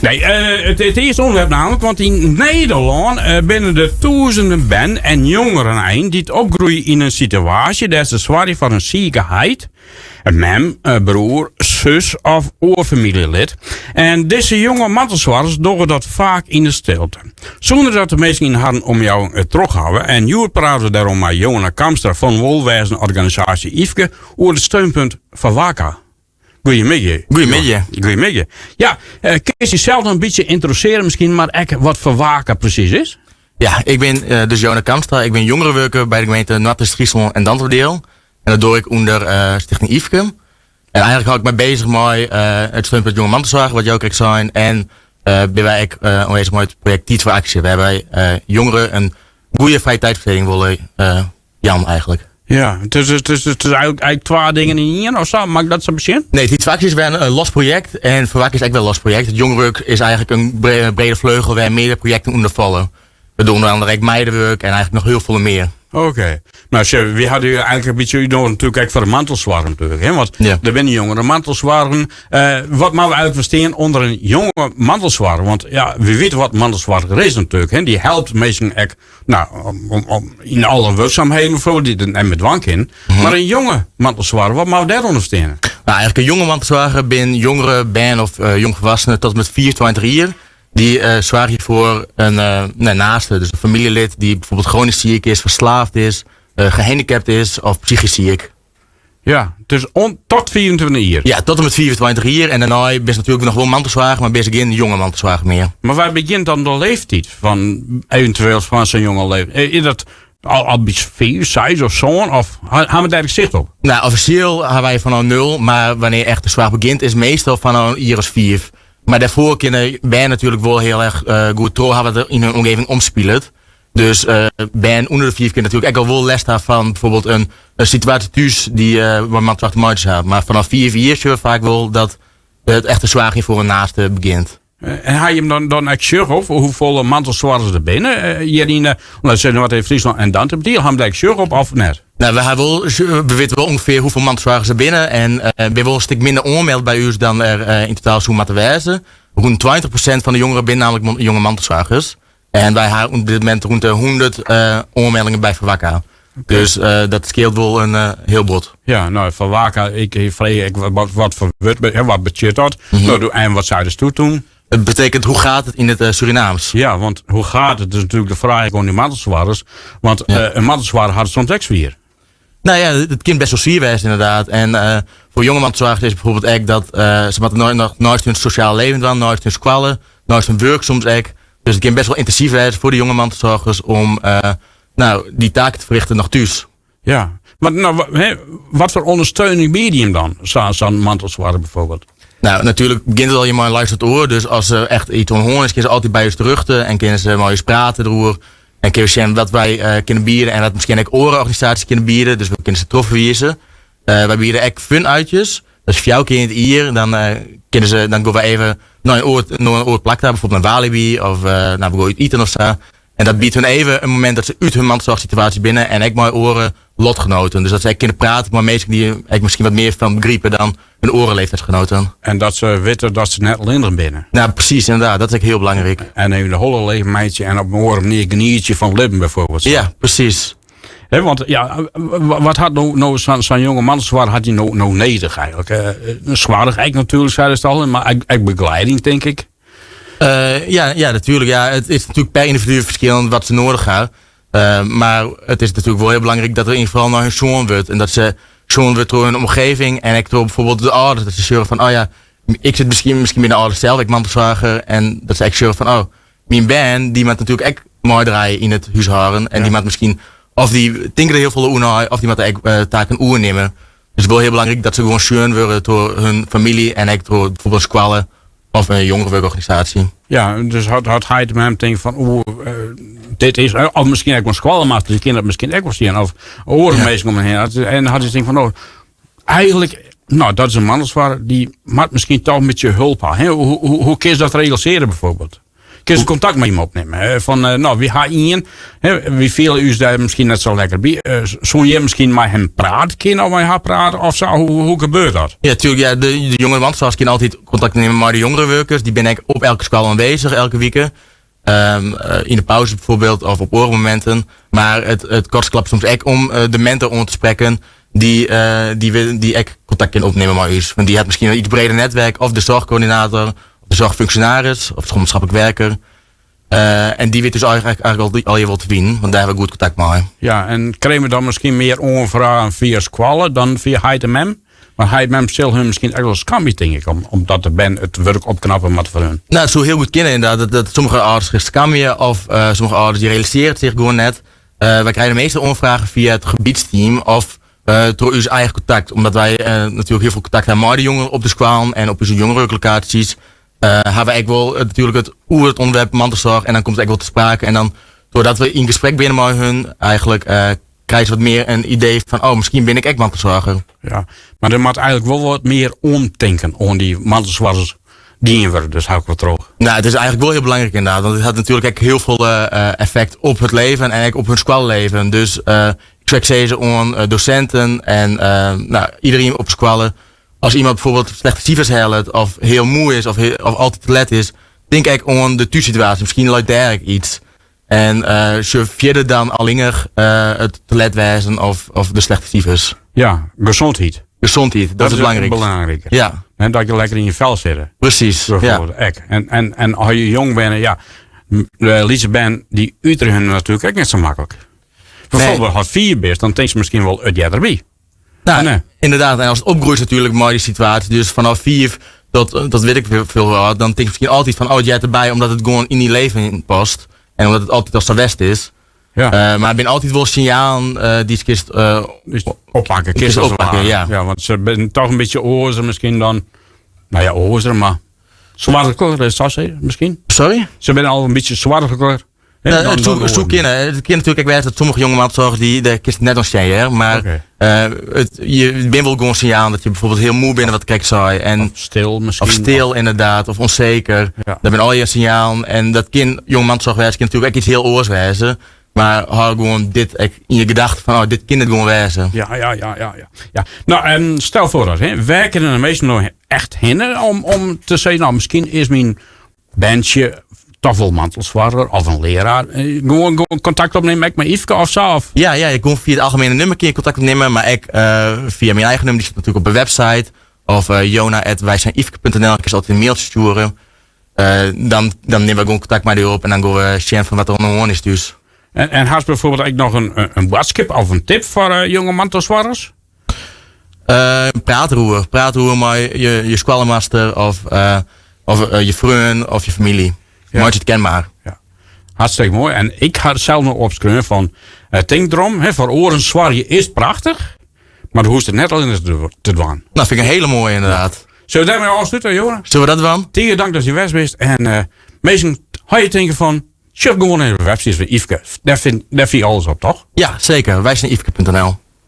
Nee, it earste ûnderwerp nammentlik, want yn Nederlân binne der tûzenen bern en jongeren ein dy't opgroeie yn in situaasje dêr't se soargje foar in sike heit, mem, broer, sus of oar famyljelid. En dizze jonge mantelsoargers dogge dat faak yn de stilte. Sûnder dat de minsken yn harren omjouwing it troch hawwe. En hjoed prate we dêrom mei Johanna Kamstra fan wolwêzenorganisaasje Yfke oer it steunpunt Fawaka. Goeiemiddei. Goeiemiddei. Goeiemiddei. Ja, eh, kinst dysels noch in bytsje yntrodusearje miskien, mar ek wat Fawaka presys is? Ja, ik bin eh, dus Jona Kamstra. Ik bin jongerenwurker by de gemeente Noardeast-Fryslân en Dantumadiel. En dat doch ik ûnder eh, Stichting Yfke. En eigentlik hâld ik my bezich mei it steunpunt Jonge Mantelsoarch, wat jo krekt seinen. En binne wy ek oanwêzich mei it projekt Tiid foar Aksje, wêrby jongeren in goede frije tiidsbesteding wolle jaan eigentlik. Ja, it is eigentlik twa dingen yn ien of sa? Mei ik dat sa besjen? Nee, Tiid foar Aksje is wer in los projekt en Fawaka is ek wer in los projekt. It jongerenwurk is eigentlik in brede fleugel wêr meardere projekten ûnder falle. We dogge ûnder andere ek meidenwurk en eigentlik noch hiel folle mear. Oké. Nou, sjoch, wy hawwe dy eigentlik in bytsje útnûge natuerlik ek foar de mantelsoarch natuerlik. Hè? Want Ja. der binne jongere mantelsoargen. Eh, wat moatte we eigentlik ferstean ûnder in jonge mantelsoarger? Want ja, wy witte wat mantelsoarger is natuerlik. Hè? Dy helpt minsken ek nou, om yn alle wurksumheden bijvoorbeeld, dy't it net mear dwaan kin. Mar in jonge mantelsoarger, wat moatte we dêrûnder ferstean? Nou, eigentlik in jonge mantelsoarger binne jongere bern of uh, jongvolwassenen tot en met 24 jier. Dy uh, soargje foar in uh, naaste, dus in famyljelid dy't bijvoorbeeld chronisch siik is, ferslaafd is, uh, gehandicapt is of psychysk siik. Ja, dus tot 24 jier. Ja, tot en met 24 jier. En dêrnei bist natuerlik noch wol mantelsoarger, mar bist gjin jonge mantelsoarger mear. Mar wêr begjint dan de leeftyd fan eventueel fan sa'n jonge leeftyd? Is dat al by 5, 6 of sân? Of ha we dêr sicht op? Nou, offisjeel ha wy fanôf nul, mar wannear echt de soarch begjint is meastal fanôf in jier as 5. Mar dêrfoar kinne bern natuerlik wol hiel erch goed troch ha wat der yn hun omgeving omspilet. Dus bern ûnder de 5 kinne natuerlik ek al wol lêst ha fan bijvoorbeeld in situaasje thús dy't mei mantelsoarch te meitsjen hat. Mar fanôf 5 jier sjogge we faak wol dat it echte soargjen foar in naaste begjint. En ha jim dan ek sjoch op hoefolle mantelsoargers der binne hjir yn, laat sizze Noardeast-Fryslân en Dantumadiel? Ha jim dêr ek sjoch op of net? Nou, we, ha wol, we witte wol ûngefear hoefolle mantelsoargers der binne en uh, binne wol in stik minder oanmeld by ús dan der uh, yn totaal soe moatte wêze. Rûn 20% fan de jongeren binne nammentlik jonge mantelsoargers. En wy ha op dit momint rûn de 100 uh, oanmeldingen by Fawaka. Oké. Dus uh, dat skeelt wol in uh, hiel bot. Ja, no, Fawaka, ik frege ek wat foar wurd, wat betsjut dat? Mm -hmm. No, en wat seidest doe toen? It betekent hoe gaat het yn it uh, Surinaams. Ja, want hoe gaat het is natuerlik de fraach oan dy mantelsoargers. Want ja. in mantelsoarger hat it soms ek swier. Nou ja, it kin best wol swier wêze ynderdaad. En uh, foar jonge mantelsoargers is bijvoorbeeld ek dat uh, se moatte noch neist hun sosjaal leven dwaan, neist hun skoalle, neist hun wurk soms ek. Dus it kin best wol yntinsyf wêze foar de jonge mantelsoargers om uh, nou, dy taken te ferrichten noch thús. Ja, mar no, wat foar ûndersteuning biede jim dan, sa'n mantelsoarger bijvoorbeeld? Nou, natuerlik begjint it al mei in luisterend oar. Dus as der echt yts oan de hân is, kinne se altyd by ús terjochte en kinne se mei ús prate deroer. En kinne we sjen wat wy uh, kinne biede en wat miskien ek oare organisaasjes kinne biede. Dus we kinne se trochferwize. Uh, wy biede ek fun-uitjes. Dus fjouwer kear yn it jier, dan, uh, kinne se, dan gean we even nei in oar, nei in oar plak ta, bijvoorbeeld nei Walibi of uh, nou, we gean út iten of sa. En dat biedt hun even in momint dat se út hun mantelsoarchsituaasje binne en ek mei oare lotgenoten. Dus dat se ek kinne prate mei minsken dy't ek miskien wat mear fan begripe dan hun oare leeftijdsgenoten. En dat se witte dat se net allinnich binne. Nou, presys, ynderdaad. Dat is ek hiel belangryk. En even de holle leech meitsje en op in oare manier genietsje fan it libben bijvoorbeeld. Ja, presys. Hè, want ja, wat hat no, no sa'n jonge mantelsoarger hat dy no, no nedich eigentlik? Soarch ek natuerlik, seidest al, mar ek, ek begeleiding, tink ik. Uh, ja, ja, natuerlik. Ja, it is natuerlik per yndividu ferskillend wat se nedich ha. Uh, mar it is natuerlik wol hiel belangryk dat der yn ieder gefal nei hun sjoen wurdt. En dat se sjoen wurdt troch hun omgeving en ek troch bijvoorbeeld de âlders. Dat se sjogge fan, oh ja, ik sit miskien, miskien binne de âlders sels ek mantelsoarger. En dat se ek sjogge fan, oh, myn bern, dy moat natuerlik ek meidraaie yn it húshâlden. En Ja. dy moat miskien, of dy tinke der hiel folle oer nei, of dy moatte ek uh, taken oernimme. Dus it is wol hiel belangryk dat se gewoan sjoen wurde troch hun famylje en ek troch bijvoorbeeld skoalle of in jongerenwurkorganisaasje. Ja, dus hat heit en mem tinkt fan, oeh, uh, dit is, of miskien ek wol skoalmaster, dy kin dat miskien ek wol sjen, of oare Ja. minsken om him hinne. En hat hy tinkt fan, oh, eigentlik, no, dat is in mantelsoarger, dy moat miskien toch in bytsje help ha. Hè? Hoe kinst dat realisearje bijvoorbeeld? Kinst kontakt mei him opnimme. Fan, no, wy ha ien, wy fiele ús dêr miskien net sa lekker by. Soene jim miskien mei him prate kinne of mei har prate of sa? Hoe, hoe gebeurt dat? Ja, tuurlijk. Ja, de jongere mantelsoargers kinne altyd kontakt nimme mei de jongerenwurkers. Dy binne ek op elke skoalle oanwêzich elke wike. Yn de pauze bijvoorbeeld of op oare mominten. Mar it kostet soms ek om de mentor oan te sprekken dy't ek kontakt kin opnimme mei ús. Want dy hat miskien in iets breder netwerk of de zorgcoördinator, of de zorgfunctionaris of de schoolmaatschappelijk werker. En dy wit dus eigenlijk al wol te finen, want dêr ha we goed kontakt mei. Ja, en krije we dan miskien mear oanfragen fia skoalle dan fia heit en mem? Mar heit en mem sil hun miskien ek wol skamje, tink ik, omdat de bern it wurk opknappe moatte foar hun. Nou, it soe hiel goed kinne ynderdaad, dat sommige âlders sich skamje of sommige âlders dy realisearje it sich gewoan net. Wy krije de measte oanfragen fia it gebietsteam of troch ús eigen kontakt. Omdat wy natuerlik hiel folle kontakt ha mei de jongeren op de skoallen en op ús jongerenwurklokaasjes, ha wy ek wol natuerlik it oer it ûnderwerp mantelsoarch en dan komt it ek wol te sprake. En dan trochdat we yn gesprek binne mei hun, eigentlik krije se wat mear in idee fan, oh, miskien bin ik ek mantelsoarger. Ja, mar der moat eigentlik wol wat mear omtinken oan dy mantelsoargers dien wurde, dus ha ik wat troch. Nou, it is eigentlik wol hiel belangryk ynderdaad, want it hat natuerlik ek hiel folle effekt op it leven en ek op hun skoalleven. Dus ik soe ek sizze oan dosinten en nou, iderien op skoalle, as iemand bijvoorbeeld slechte sifers hellet of hiel moe is of, of altyd te let is, tink ek oan de thússituaasje. Miskien leit dêr ek iets. En sjoch fierder dan allinnich it te let wêzen of de slechte sifers. Ja, gezondheid. Gezondheid, dat is belangryk. Belangryk. Ja. En dat je lekker yn je fel sitte. Presys. Ja. Ek. En as je jong binne, ja, de lytse bern dy uterje hun natuerlik ek net sa maklik. Bijvoorbeeld, ast 4 bist, dan tinkst miskien wol it heart derby. Nou, nee. Inderdaad, en as it opgroeist natuerlik mei dy situaasje, dus fanôf 5 tot wit ik folle âld, dan tinkst miskien altyd fan, oh, it heart derby, omdat it gewoan yn dyn leven past. En omdat it altyd al sa west is. Ja. Mar der binne altyd wol sinjalen dy't kinst Dus oppakke, kinst oppakke, ja. Ja, want se binne toch in bytsje oars miskien dan, no ja, oars, mar soarchliker, sa sizze, miskien? Sorry? Se binne al in bytsje soarchliker. Nou, it soe, soe kinne. It kin natuerlik ek wêze dat sommige jonge mantelsoargers dy dêr kinst net oan sjen, hear. Mar Oké. it, je binne wol gewoan sinjalen dat je bijvoorbeeld hiel moe binne, wat ik krekt sei. En, Of stil miskien. Of stil inderdaad, of onzeker. Ja. Dat binne allegear sinjalen. En dat kin jonge mantelsoarch wêze, kin natuerlik ek iets hiel oars wêze. Mar hâld gewoan dit ek yn je gedachten fan, oh, dit kin it gewoan wêze. Ja, ja, ja, ja, ja. Ja. Nou, en stel foar dat, hè, wêr kinne de minsken no echt hinne om te sizzen, no, miskien is myn berntsje toch wol mantelsoarger of in learaar. Gewoan kontakt opnimme ek mei Yfke of sa? Of? Ja, ja, je kon fia it algemiene nummer kin je kontakt opnimme, mar ek fia myn eigen nummer, dy stiet natuerlik op de website. Of jona@wijzijnyfke.nl, kinst altyd in mailtsje stjoere. Dan, dan nimme we gewoan kontakt mei dy op en dan gean we sjen fan wat der oan de hân is thús. En hast bijvoorbeeld ek noch in boadskip of in tip foar jonge mantelsoargers? Praat deroer. Praat deroer mei je skoallemaster of, of je freon of je famylje. Ja. Meitsje it kenber. Ja. Hartstikke moai. En ik ha sels noch opskreaun fan, tink derom, hè, foar oaren soargje is prachtich, mar do hoechst it net allinnich te dwaan. Nou, fyn ik in hiele moaie ynderdaad. Sille we dêrmei ôfslute, Jona? Sille we dat dwaan? Tige dank dat je west bist. En minsken, ha je tinke fan, sjoch gewoan even de website fan Yfke. Dêr fyn je alles op, toch? Ja, seker. Wijzijnyfke.nl.